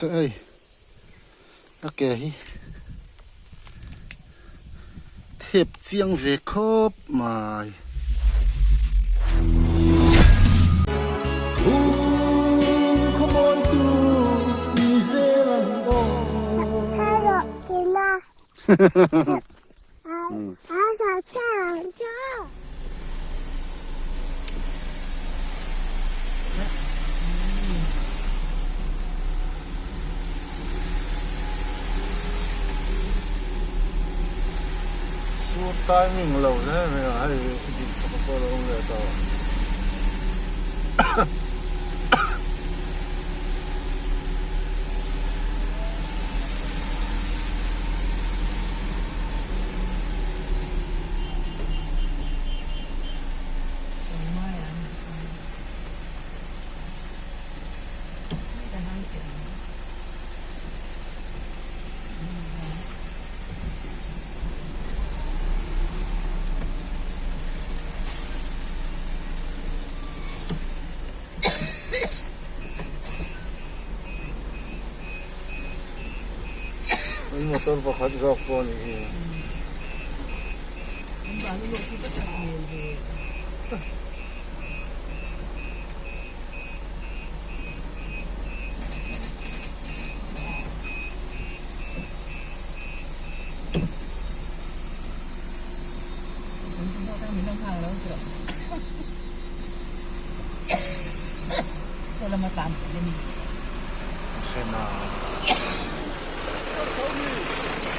Hei a ke hi thep chiang ve khawp mai. Sur timing lo hle mai a hei dik chhawk pawh a lo awm leh tawh. An motor pakhat zawk pawh a nih hi.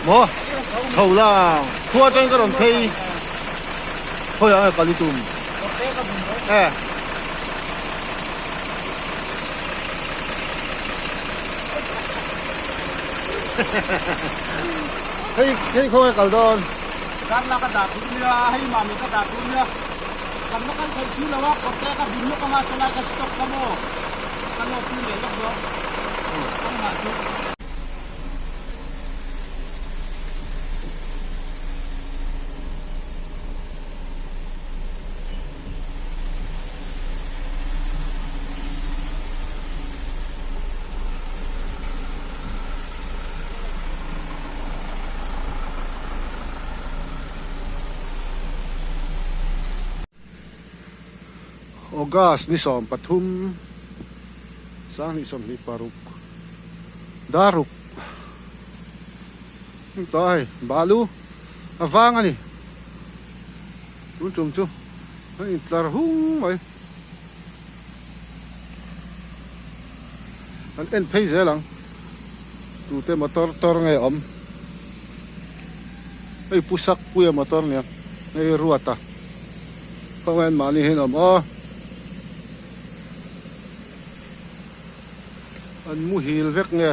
Maw chho la khua atang ka rawn phei khawiah nge kal i tum e. Hei hei khawnge kal dawn. Darla ka dah tur nia hei mami ka dah tur nia kan la kal theih si lo a kawrte ka bun lawk anga sawlai ka stop kha maw ka lawk pui leh lawk dawn kawngah chu. August ni 13 2026 daruk tah hei balu a vang a ni tun tum chu a intlar hung mai. An en phei zel ang tute motor tor nge awm hei pu sak puia motor nia hei ruata khawngaih an mahni hian awm aw an muhil vek nge.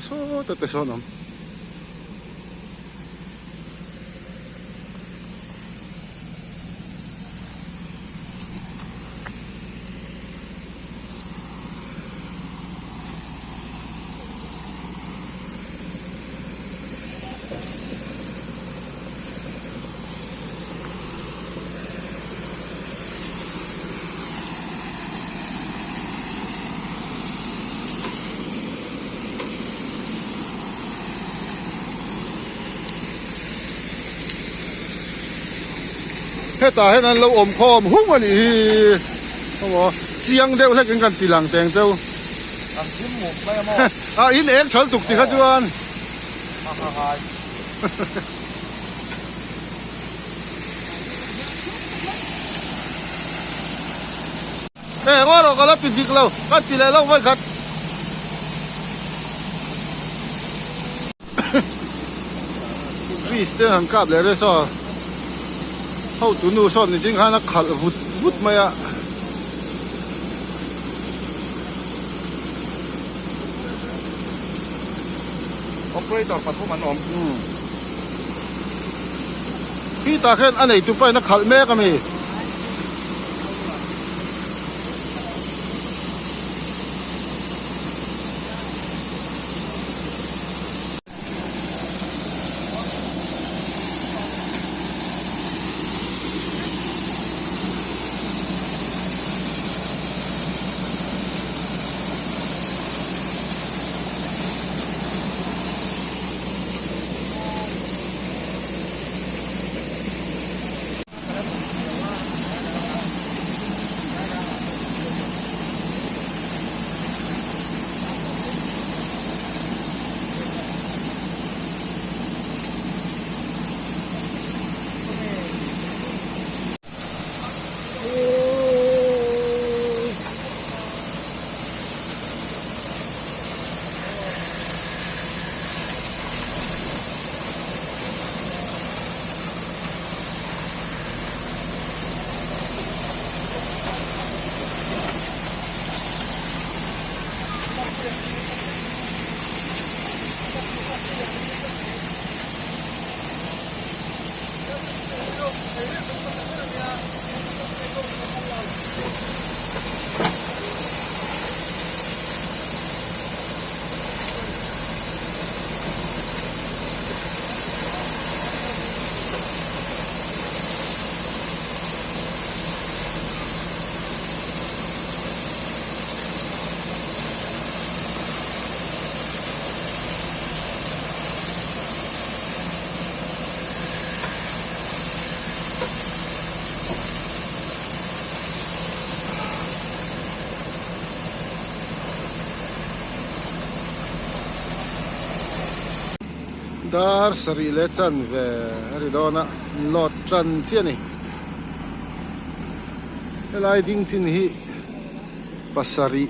Sawta te sawn awm. Hetah hian an lo awm khawm hung a nih hi aw chiang deuh hlek in kan ti lang teng cheu An thim muk mai a maw a in eng thal tuk ti kha chuan ha ha hai. E ngaw rawh ka la ti dik lo ka ti leh lo vawi khat. Grease te han kap leh reuh saw hotu nu sawn ni ching khan a khalh vut vut mai a. Operator pathum an awm. Khitah khian a neitu pahin a khalh mek a mi. Dar sarih leh chan ve a ri dawn a, load tan chiah a ni. Helai ding chin hi pasarih.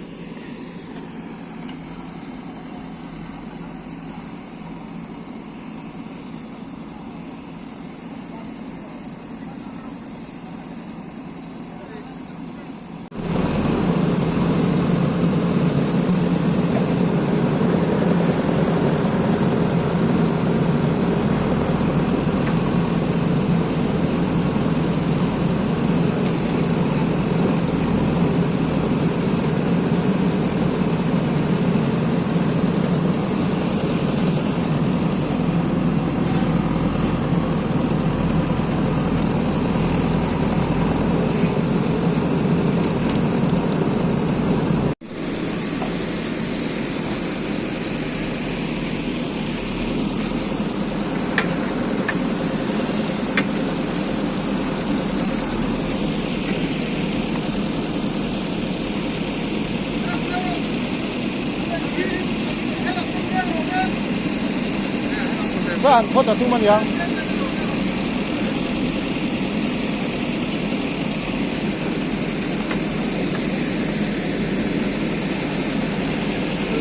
Chuan phawt a tum a nia.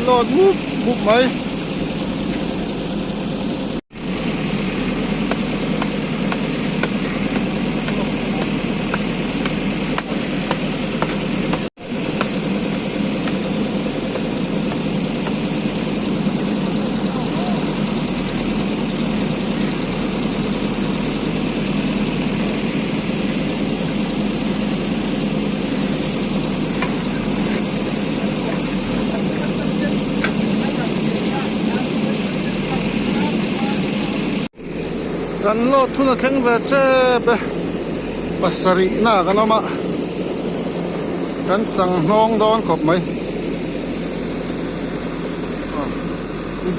Load mup mup mai. Kan lawt hun a thleng ve tep e, pasarih na kan awm a, kan chang hnawng dawn khawp mai,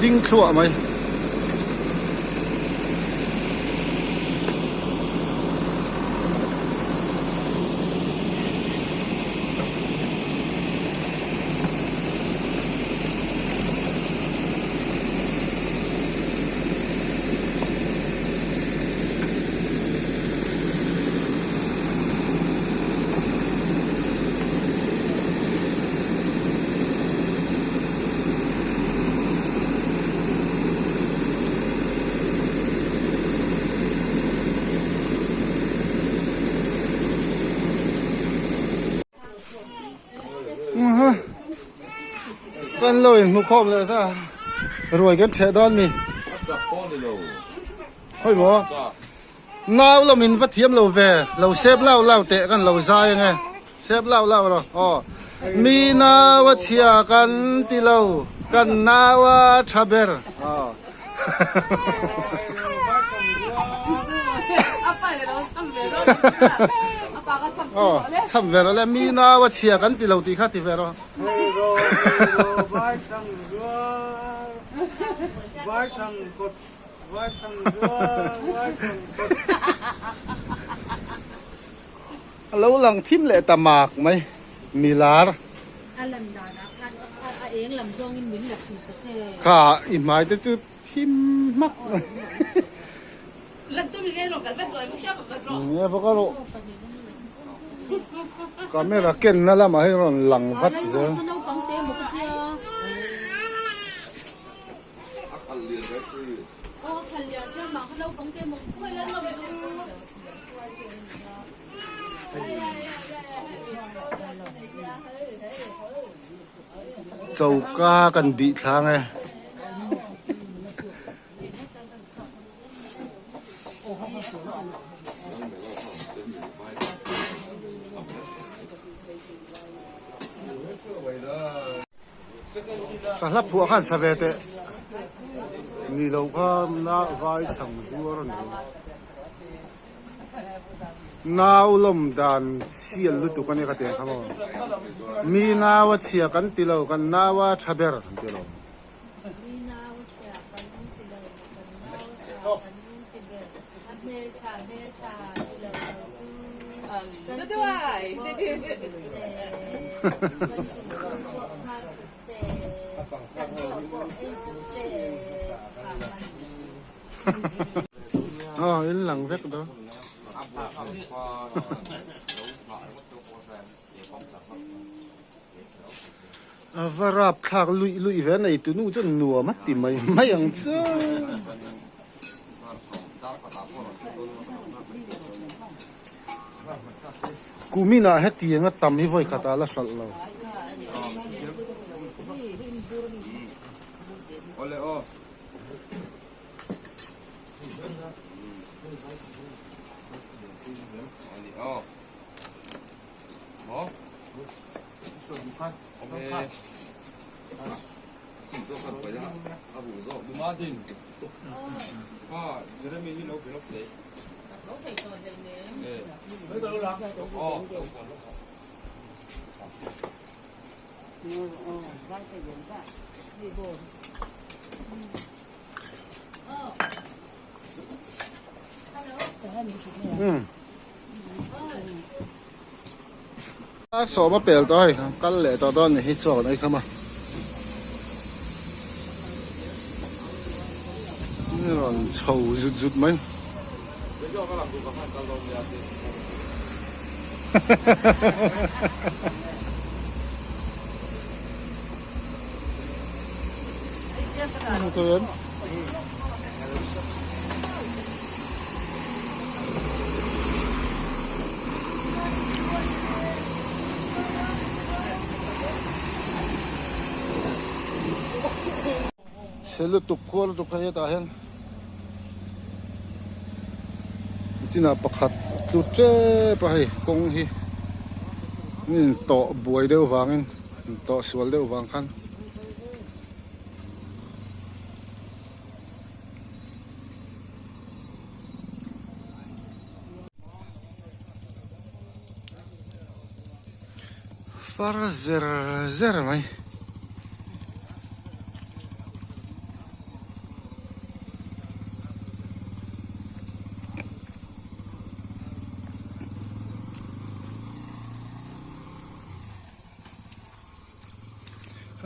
ding thluah mai. Kan lo inhmu khawm leh ta ruai kan chheh dawn mi khawi maw nau lo min va thiam lo ve lo sep lau lau teh kan lo zai ange sep lau lau rawh aw mi nau a chhia kan ti lo kan nau a tha ber aw. Aw cham ve rawh le mi nau a chhia kan ti lo tih kha ti ve rawh. A lo lang thim leh ta mak mai milar. A lan danah khan a eng lam zawngin min la thin ta che. Kha i hmai te chu thim hmak mai. Nge vawk a rawh. Camera ken na lamah hi rawn lang vat zel. Choka kan bih thlang e. Ka hla phuah khan sa ve teh ni lo kha na vai chhang zuar a ni lo. Nau lawm dan sial lutuk a nia ka ti ang kha maw. Mi nau a chhia kan ti lo kan nau a tha ber kan ti lo. Mi nau a chhia kan ti lo kan nau a tha kan ti ber a hmeltha hmeltha ti lo lo chu kan ti pawh suh se kan tum pawh nghal suh se kan chaw pawh ei suh se kha hman. Aw in lang vek dawn. A va rap thlak luih luih ve nei tu nu chuan nuam a ti mai mai ang chu. Kumin ah hetiang a tam hi vawi khat ah la hralh lo. A sawm a pel tawh hei kal leh tawh dawn ni hi chaw kan ei kham a ni rawn chho zut zut mai. Chhe lutuk khua lutuk kha hetah hian chinah pakhat tlu tep a hei kawng hi in tawh buai deuh vangin in tawh sual deuh vang khan. Far zer zer mai.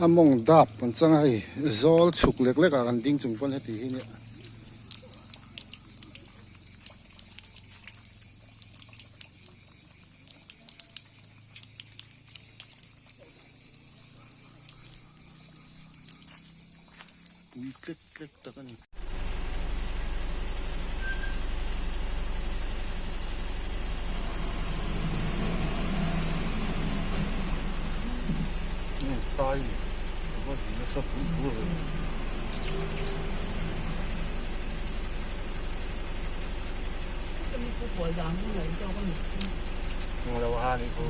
A mawng dap kan chang a hei zawl chhuk lek lek ah kan ding chung pawn heti hi nia. Pui tlek tlek tak a ni. Tai ni a va ri nasa pui pui ve. Lo ha ni khu.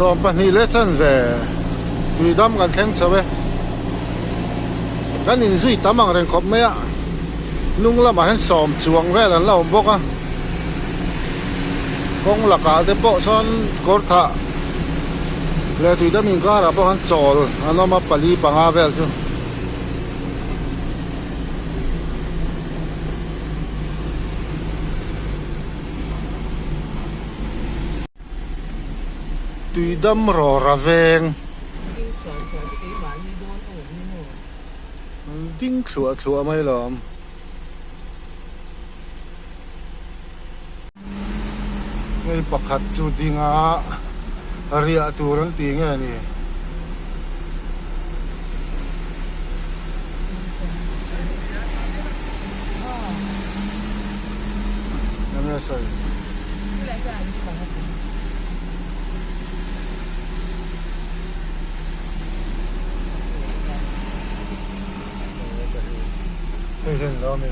Sawmpahnih leh chanve tuidam kan thleng chho e. Kan inzui tam ang reng khawp mai a, hnung lamah hian sawm chuang vel an la awm bawk a. Kawng lakah te pawh sawn kawr thah leh tuidam inkarah pawh khan chawl an awm a pali panga vel chu. Tuidam rawra veng. Ding thluah thluah mai lawm. Hei pakhat chu dinga riah tur an ti nge ni. Enge sawi? Hei hian lo mi.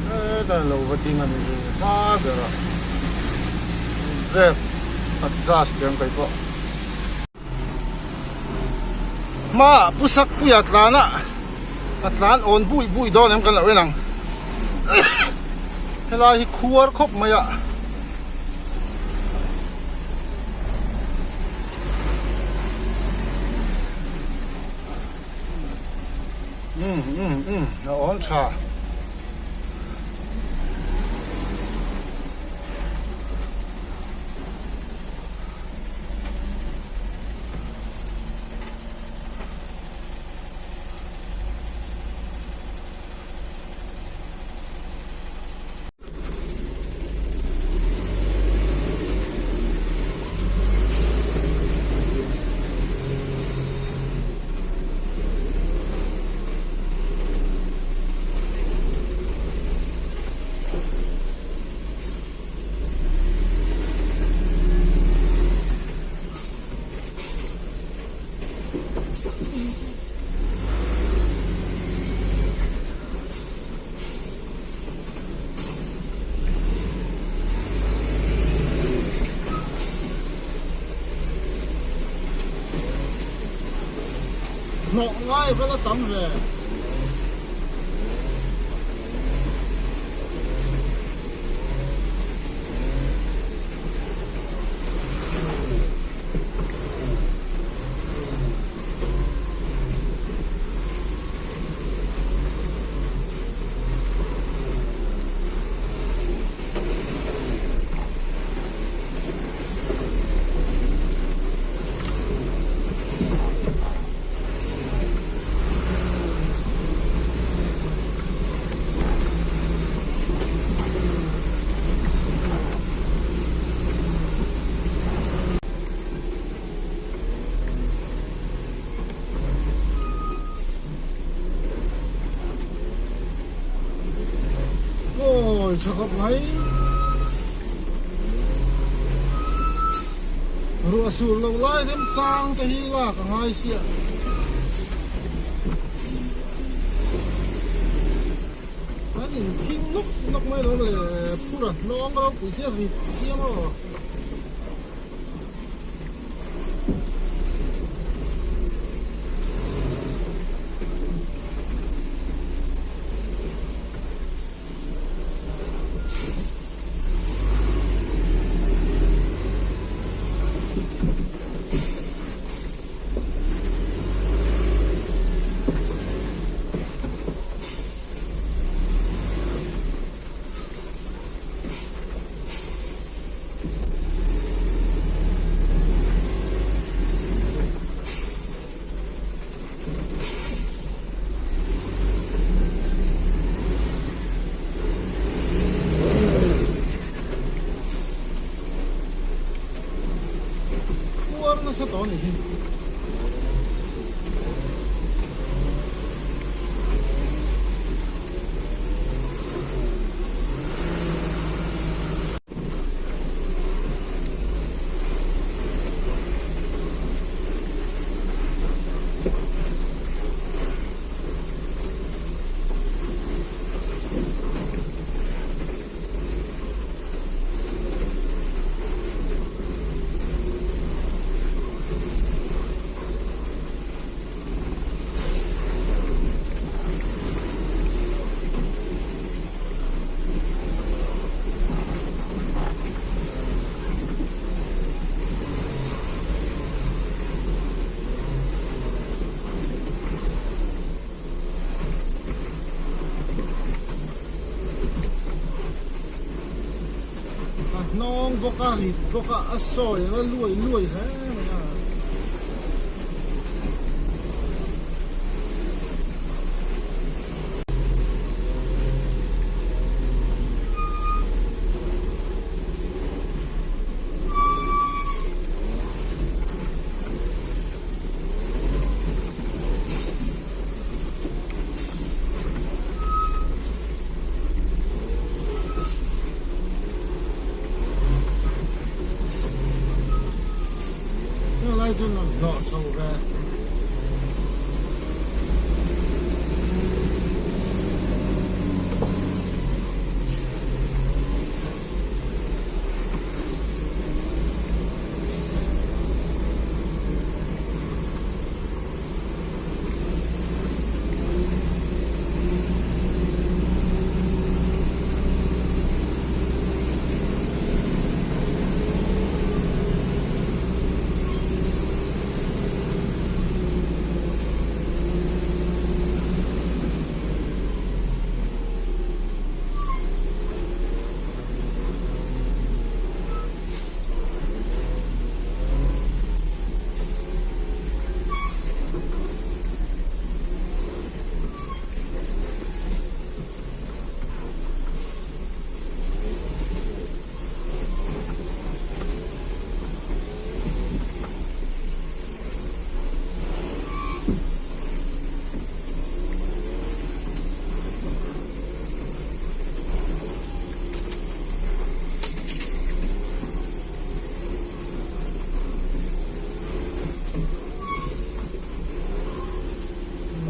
Hetah lo va ding a ni hma ber a brake adjust te ang kaih pawh. Hmaah pu Sakpuia tlan a, a tlan awn bui bui dawn em kan lo en ang. Helai hi khuar khawp mai a. Umm umm umm a awn tha. Hnawh ngai vel a tam ve. Awi tha khawp mai. Ruah sur loh lai remchang te hi lak a ngai sia. An in thing nawk nawk mai lo le phur a hnawng ropui sia rit sia maw. Khuar nasa tawh a nih hi. bawk a rit bawk a a sawi ang a luai luai hle mai a. Heng lai chuan rawn hlawh chho ve.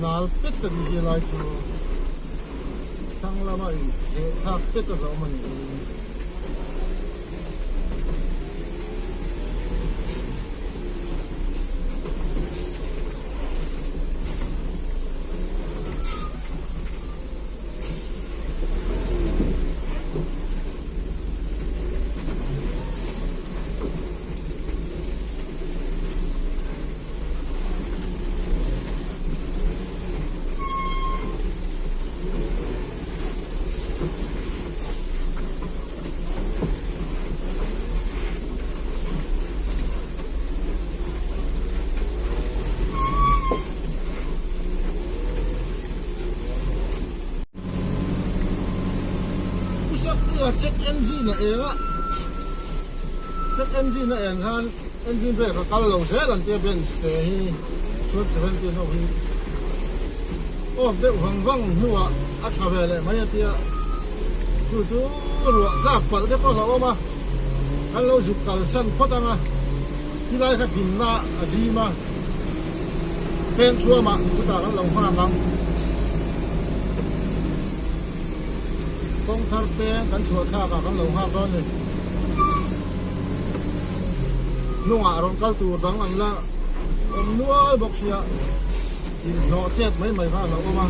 Nal pet a ni hi lai chu thlang lama in theh thlak pet a hlauhawm a ni. Pusapuia check engine a eng a, check engine a eng khan engine brake a kal lo zel an tia bench te hi chuan 17 ho hi off deuh vang vang hnuah a tha ve leh mai a tia chu chu ruah tlak palh te pawh a awm a kan lo zuk kalsan phawt ang a tilai kha dinna a zim a. Peng thuamah chutah kan lo nghak ang. Kawng thar peng kan chhuah thlakah kan lo nghak dawn a ni. Hnungah rawn kal tur dang an la awm nual bawk sia, inhlawh chet mai mai kha a lo awm a.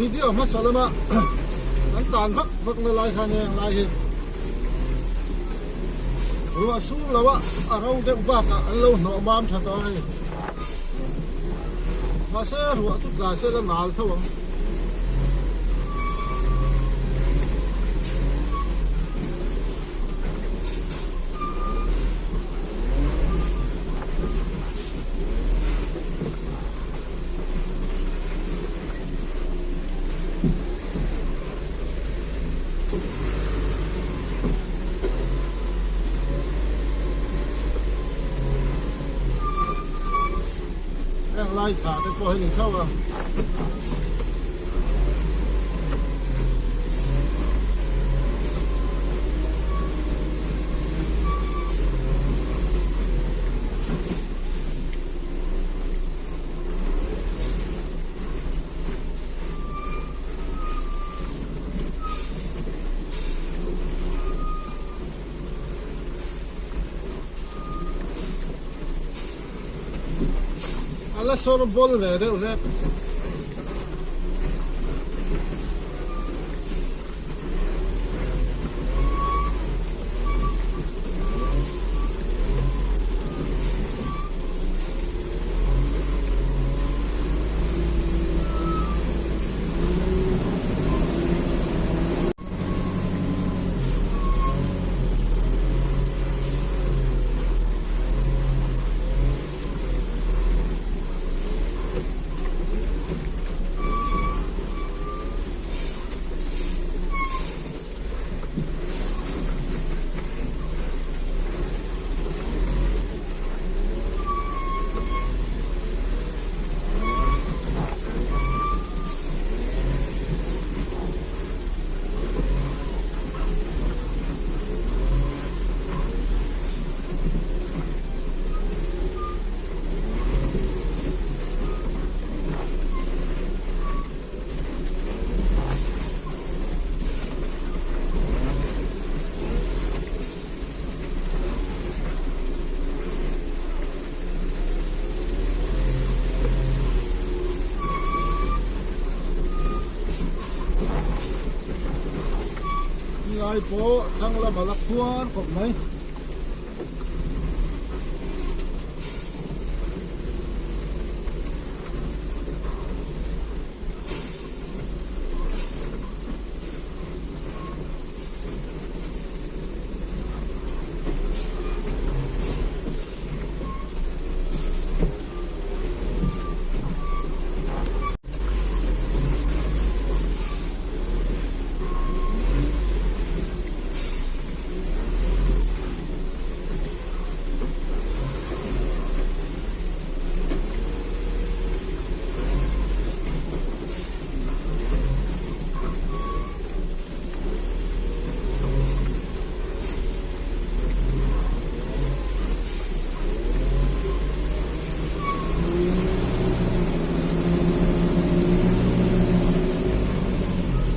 Video hmasa lama kan tan vak vak na lai khan heng lai hi ruah sur lo a a ro deuh bakah an lo hnawh mam tha tawh a hei mahse ruah chu tlai se la nal tho ang. Heng lai thla te pawh hi ni tho a. A la sawr bawl ve deuh hlek. Lai pawh thlang lam a la khuar khawp mai.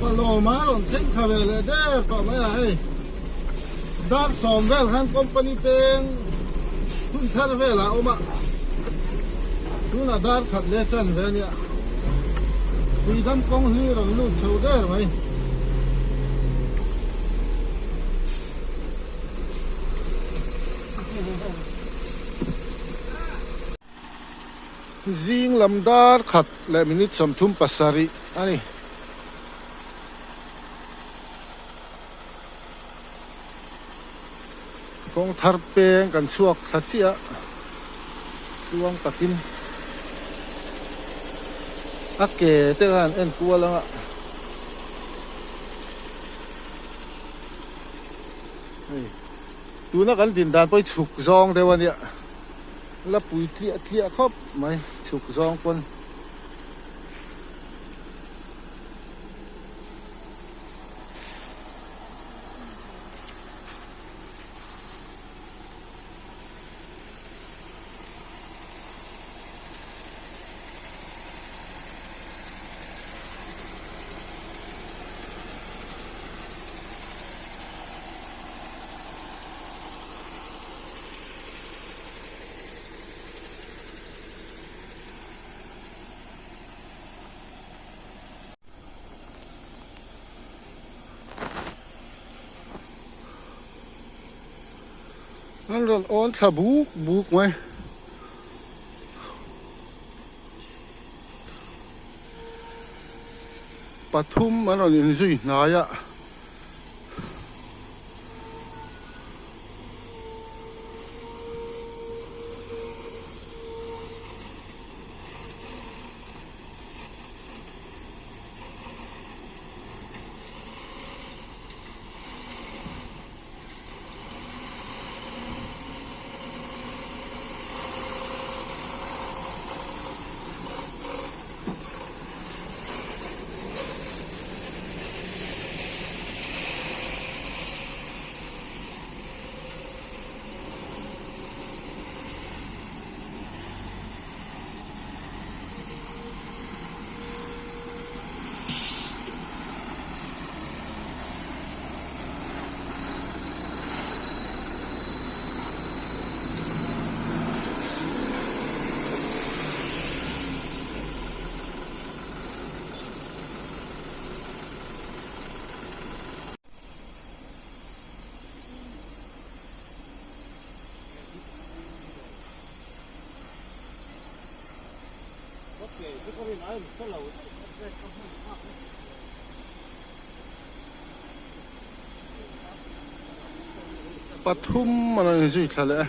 Palawm a rawn thleng thla ve leh der tawh mai a hei dar sawm vel khan company peng hun thar velah a awm a tunah dar khat leh chan ve a nia tuidam kawng hi rawn lut chho der mai. Zing lam dar khat leh minute 37 a ni. Kawng thar peng kan chhuak thla chiah a, tluang takin a ke te khan en kual ang a. Hei tuna kan din dan pawh hi chhuk zawng deuh a nia la pui tliah tliah khawp mai chhuk zawng pawn. An rawn awn thla buk buk mai. Pathum an rawn inzui hnai a. Pathum a rawn inzui thla leh a.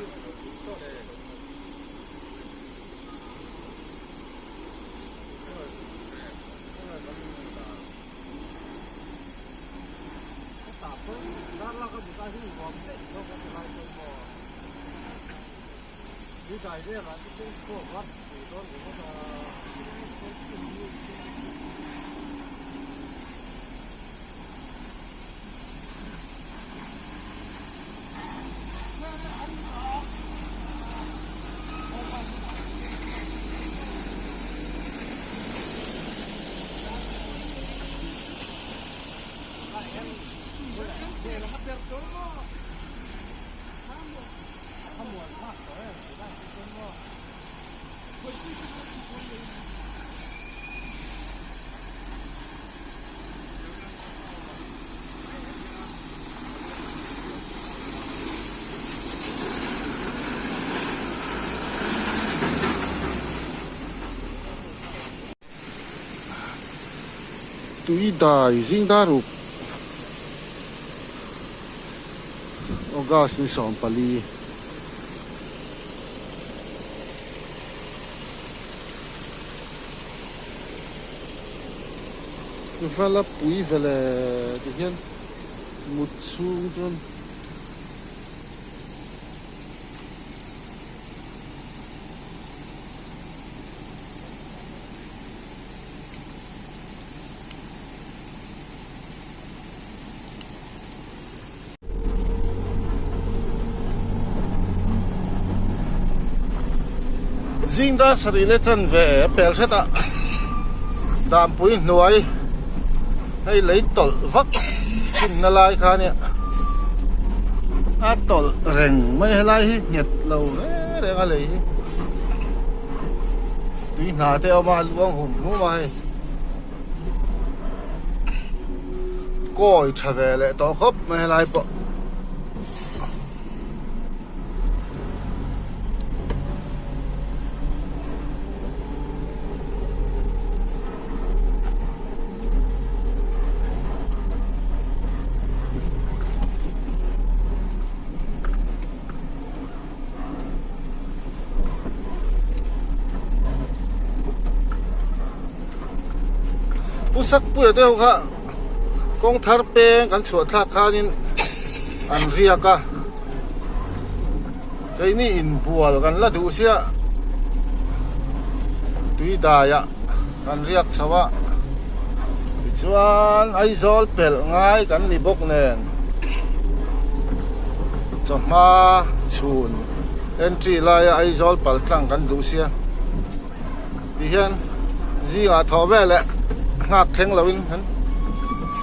Tui dai zing dar uk August ni 14. Vala pui vele ti hian mut chhung chuan Zing dar sarih leh chanve a pel hret a danpui hnuai hei lei tawlh vak thinna lai kha ania a tawlh reng mai helai hi nghet lo reng reng a lei hi tui hna te a awm a luang hum hum a hei. Kawi tha ve leh tawh khawp mai helai pawh. Pu Sakpuia te ho kha kawng thar peng kan chhuah thlak khanin an riak a keini inbual kan la duh sia tui daiah kan riak chho a tichuan Aizawl pelh ngai kan ni bawk nen chawhma chhun entry laia Aizawl pal tlang kan duh sia ti hian zingah thawh vel leh nghak thleng loin an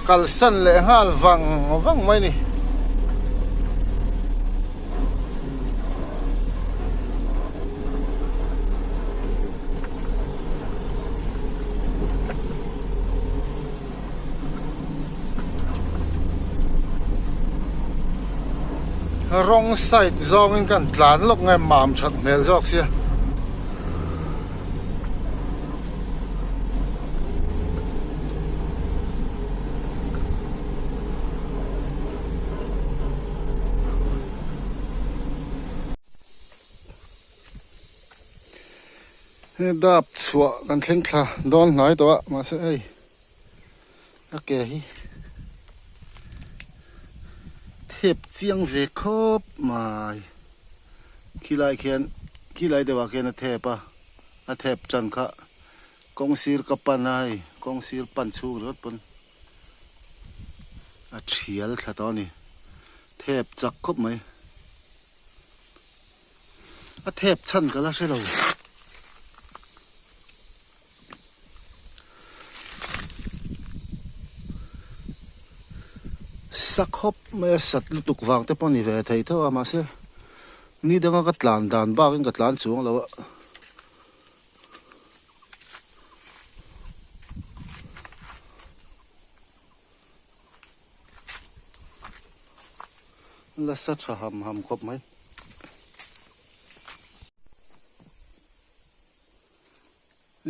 kalsan leh nghal vang vang mai a ni. Wrong side zawngin kan tlan lawk nge mam that hmel zawk sia. He dap chhuah kan thleng thla dawn hnai tawh a mahse hei a ke hi thep chiang ve khawp mai khilai khian khilai deuh ah khian a thep a a thep tan kha kawng sir ka pan a hei kawng sir pan chhung ringawt pawn. A thial thla tawh a ni. Thep chak khawp mai. A thep chhan ka la hre lo. Sa khawp mai a sat lutuk vang te pawh a ni ve thei tho a mahse ni danga ka tlan dan bakin ka tlan chuang lo a. La sa tha ham ham khawp mai.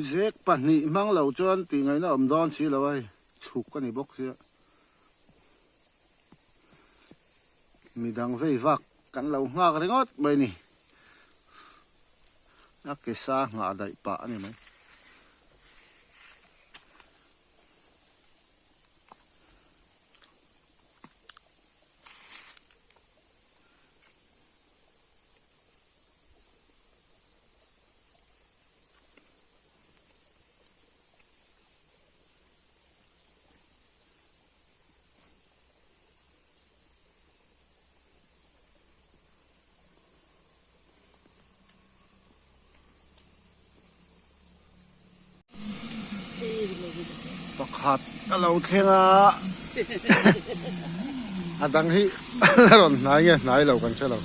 Zek pahnih hmang lo chuan tih ngaihna awm dawn si lo a hei chhuk a ni bawk sia. Midang vei vak kan lo nghak ringawt mai ni. A ke sa nghah daih pah a ni mai. Pakhat a lo thleng a a dang hi a rawn hnai nge hnai lo kan hre lo.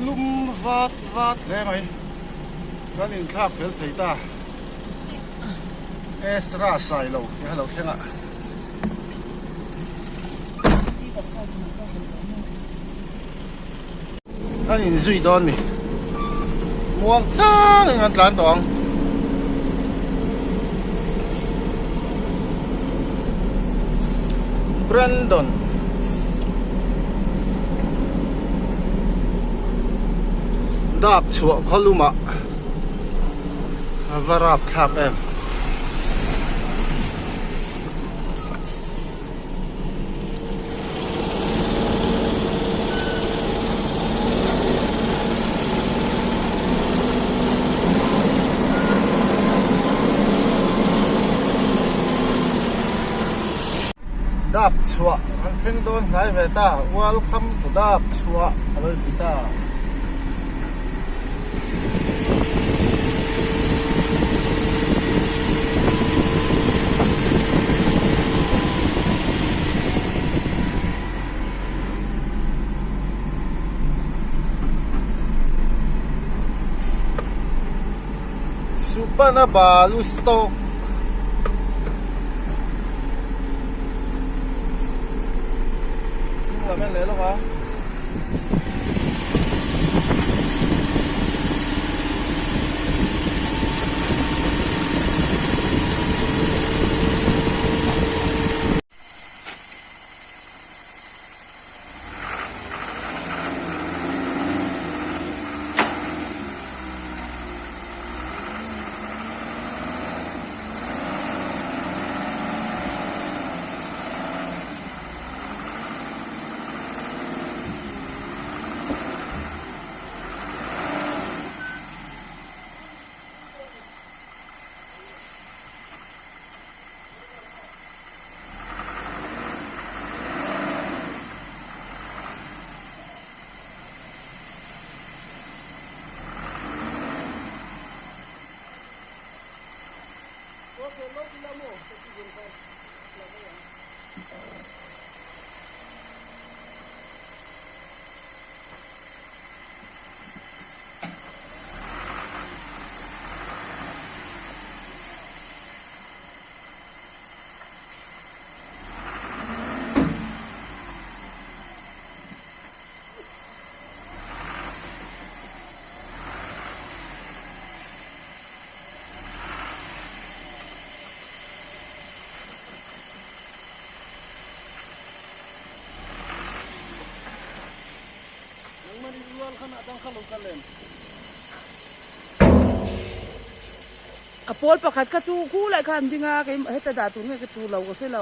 Lum vat vat hle mai kan inthlak fel thei ta Ezra Sailo tih a lo thleng a. An inzui dawn ni muang chang in an tlan tawh ang. Brandon dap chhuah khawlumah a va rap thlak em. Dap chhuah an thleng dawn hnai ve ta, welcome to dap chhuah a lo inti ta. Supana balu stock hnung lam en leh lawk a. A pawl pakhat kha chu khulai kha an ding a kei heta dah tur nge ka tur lo ka hre lo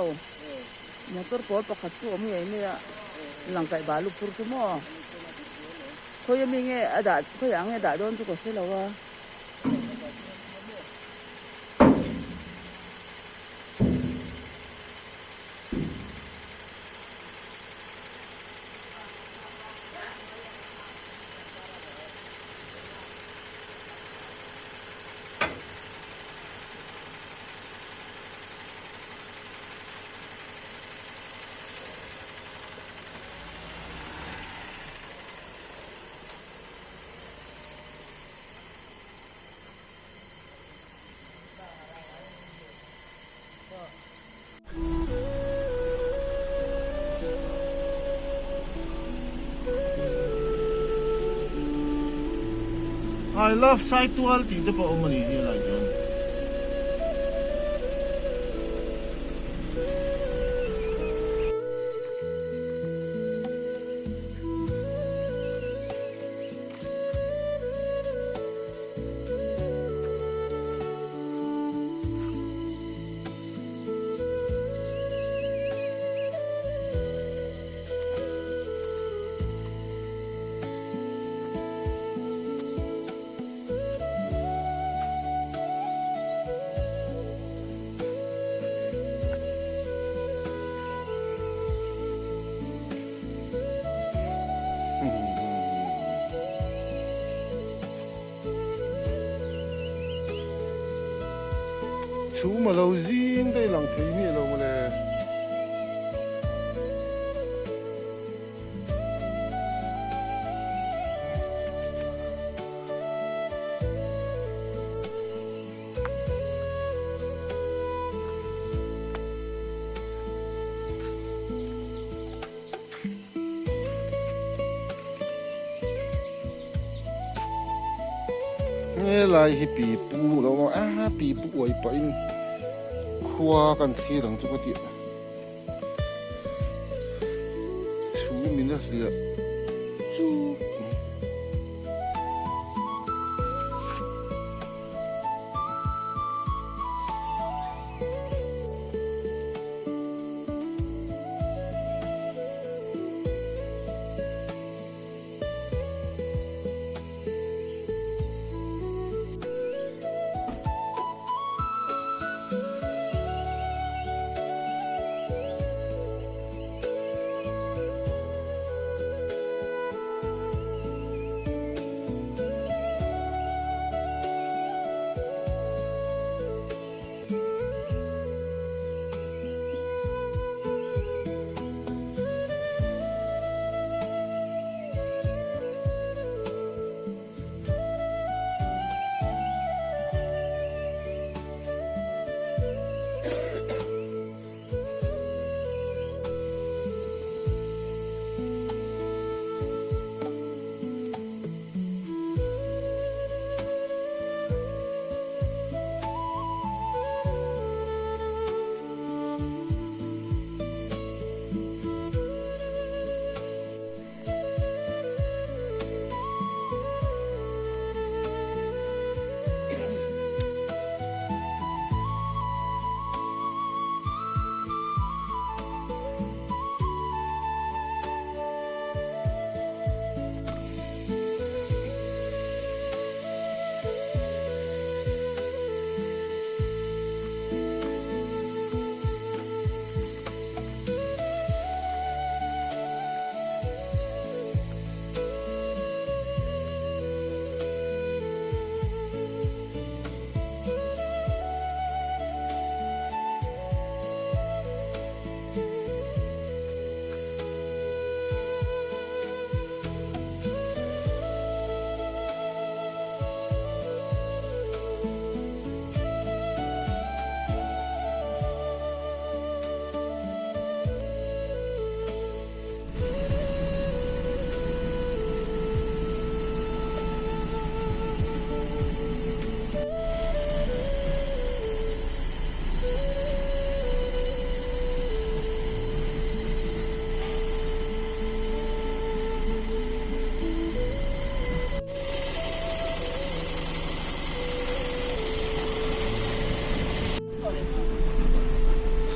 motor pawl pakhat chu awm ngei mai a langkaih balu phur chu maw khawi ami nge a dah khawiah nge a dah dawn chu ka hre lo a. I love Saitual tih te pawh a awm a nih hi helai chuan. Chhum a lo zing daih lang thei miah lo mawle. Helai hi pi pu lo awm a a pi pu uai pahin khua kan thlir ang chu ka tih chhum in a hliah chuk mai.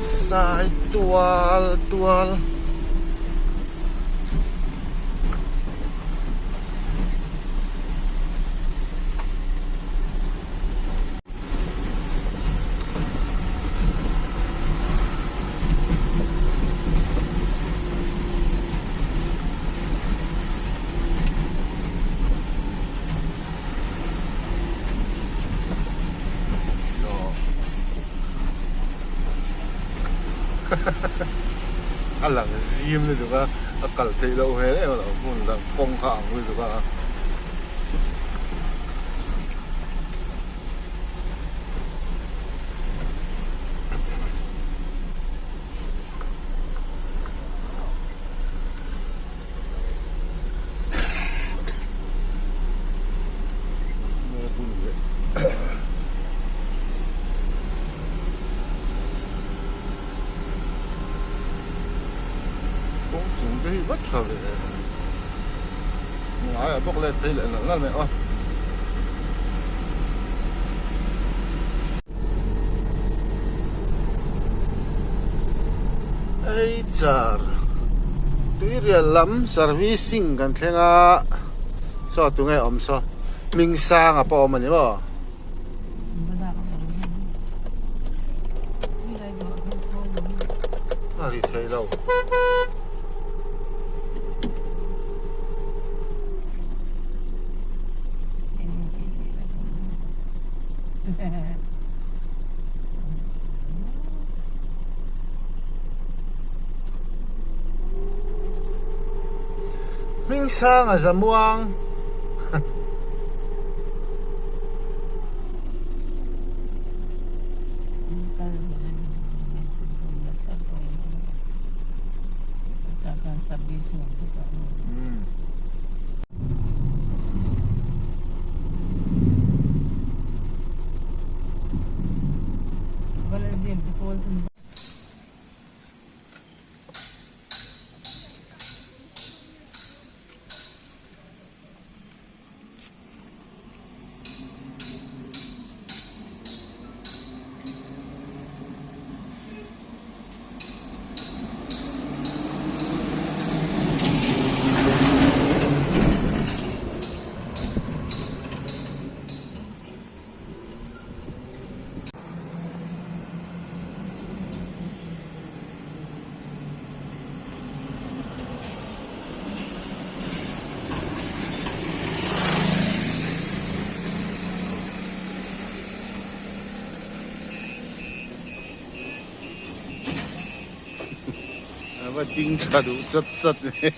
Sai tual tual. A lang zim lutuk a a kal theih loh hmel em a hmun dang kawng kha ang lutuk a. tha ve ngaiah bawk let phei leh nalh nalh mai aw. Ei char tuirial lam servicing kan thleng a saw tunge awm saw hming sang a pawh awm a ni maw. A ri thei lo. Hming sang a zamuang. A va ding tha duh chat chat mai.